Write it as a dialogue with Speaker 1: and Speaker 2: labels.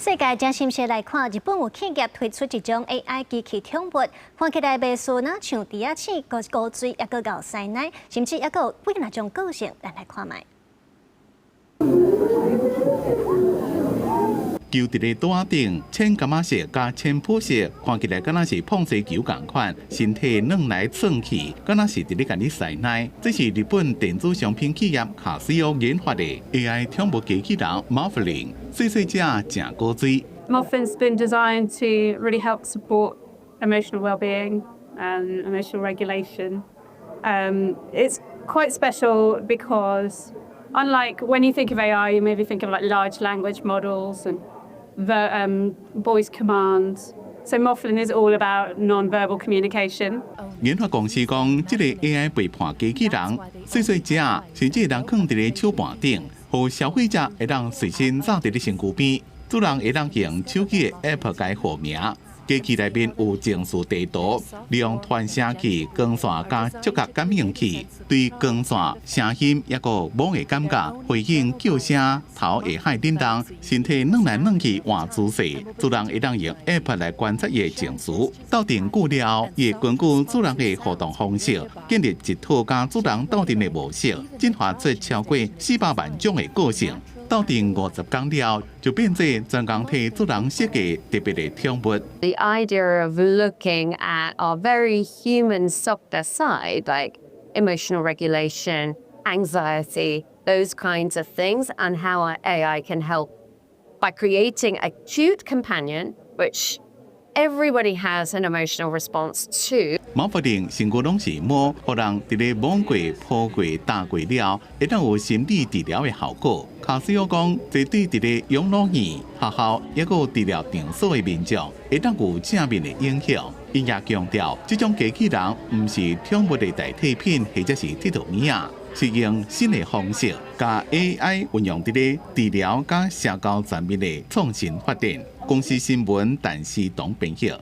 Speaker 1: 世界正新鮮來看，日本有企業推出一種 AI 機器寵物，看起來袂輸若像豬仔鼠，閣古錐，抑閣𠢕師奶，甚至抑閣有幾若種個性，咱來看覓。
Speaker 2: 球佇咧桌仔頂，淺柑仔色佮淺褐色，看起來敢若是膨西球仝款，身體軟來軟去，敢若是佇咧共你師奶。這是日本電子商品企業卡西歐研發的 AI 寵物機器人 Moflin，細細隻誠古錐。
Speaker 3: Moflin's been designed to really help support emotional well-being and emotional regulation. It's quite special because unlike when you think of AI, you maybe think of like large language models and the voice commands. So Moflin is all about non-verbal communication.
Speaker 2: 研發公司講，這個 AI 陪伴機器人，細細隻，甚至會當囥佇咧手盤頂，予消費者會當隨身紮佇咧身軀邊，主人會當用手機的 App 共伊號名。機器內面有情緒地圖，利用傳聲器、光線佮觸覺感應器，對光線、聲音抑閣摸的感覺回應叫聲、頭會害振動、身體軟來軟去換姿勢，主人會當用 App 來觀察伊的情緒。鬥陣久了後，伊會根據主人的互動方式，建立一套佮主人鬥陣的模式，進化出超過400萬種的個性。鬥陣50工了，就變做專工替主人設計特別的寵物。
Speaker 4: The idea of looking at our very human softer side, like emotional regulation, anxiety, those kinds of things, and how our AI can help by creating a cute companion, which everybody has an emotional response to.
Speaker 2: 毛弗林身軀攏是毛，予人佇咧摸過、抱過、搭過了，會當有心理治療的效果。卡西歐講，這對佇咧養老院、學校，抑閣有治療場所的民眾，會當有正面的影響。𪜶也強調，這種機器人毋是寵物的代替品，或者是佚佗物仔，是用新的方式，共 AI 運用佇咧治療佮社交層面的創新發展。公視新聞，陳思東編譯。